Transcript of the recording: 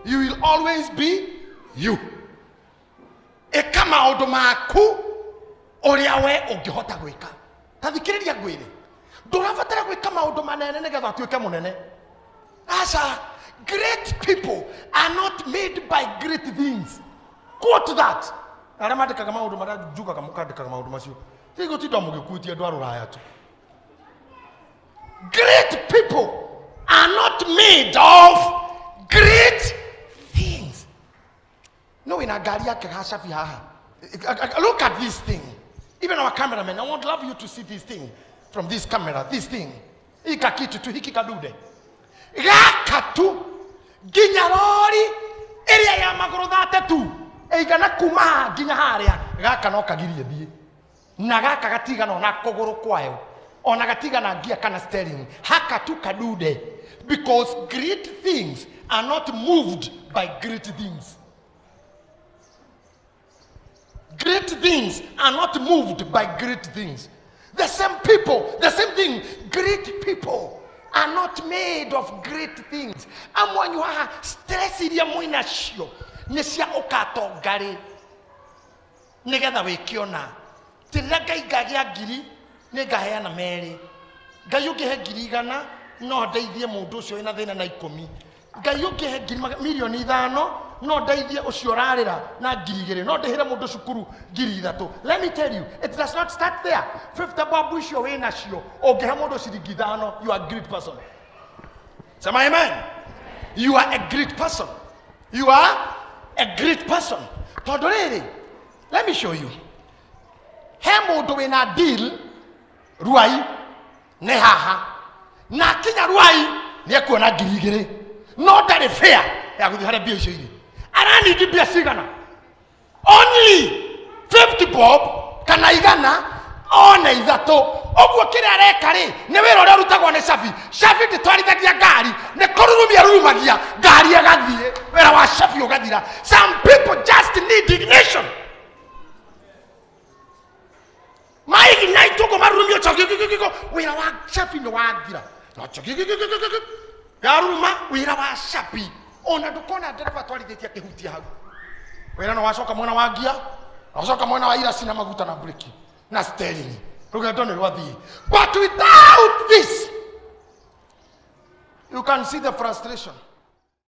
You will always be you. Ĩka maũndũ maku ũrĩa we ũngĩhota gwĩka. Ta thikĩrĩria ngwĩre, ndũrabatara gwĩka maũndũ manene nĩgetha ũtuĩke mũnene. Aca, great people are not made by great things. Quote that. Arĩa mandĩkaga maũndũ marĩa njugaga mũkandĩkaga maũndũ macio. Ti gũtinda mũgĩkuĩtie andũ a rũraya tu. Great people are not made of great things. No, wĩna ngari yake gacabi haha. Look at this thing. Even our cameraman, I would love you to see this thing from this camera, this thing. Ika kitu tu hiki kadude. Gaka tu nginya rori ĩrĩa ya magũrũ 32 ĩigana kuma haha nginya harĩa gaka no kagirie thiĩ na gaka gatigana ona kũgũrũ kwayo ona gatigana ngia kana steering haka tu kadude, because great things are not moved by great things. Great things are not moved by great things. The same people, the same thing. Great people are not made of great things. Amwanyu haha stress iria mwinacio nĩ cia ũkatonga rĩ nĩgetha wĩkĩona. Ti rĩrĩa Ngai ngagĩa ngiri nĩ ngaheana merĩ. Ngai ũngĩhe ngiri igana no ndeithie mũndũ ũcio wĩna thĩna na 10. Ngai ũngĩhe ngiri mirioni 5 no ndeithie ũcio ũrarĩra na ngiri 2, no ndĩhĩre mũndũ cukuru ngiri 3. Let me tell you, it does not start there. 50 bob icio wĩnacio ũngĩhe mũndũ ciringi 5, you are a great person. Sema amen. You are a great person. You are a great person. Tondũ rĩrĩ, let me show you. He mũndũ wĩna deal Ruai nĩ haha na akinya Ruai nĩ ekuona ngiri 2 no ndarĩ fair ya gũthiĩ harĩa mbia icio irĩ. Aranindi mbia cigana? Only 50 bob kana igana one 3. Ũguo kĩrĩa areka rĩ nĩ wĩra ũrĩa ũrutagwo nĩ cabi. Cabi ndĩtwarithagia ngari, nĩ kũrurumia rurumagia ngari ĩgathiĩ, wĩra wa cabi ũgathira. Some people just need ignition. Maignite ũguo marurumio wĩra wa cabi nĩ wathira. Yaruruma wĩra wa cabi. Ona ndũkona ndereba atwarithĩtie akĩhutia hau. Wĩra no wacoka mwena wa ngia, wacoka mwena wa iraci na maguta na breki na steering. Rũgendo nĩ rwathiĩ. But without this, you can see the frustration.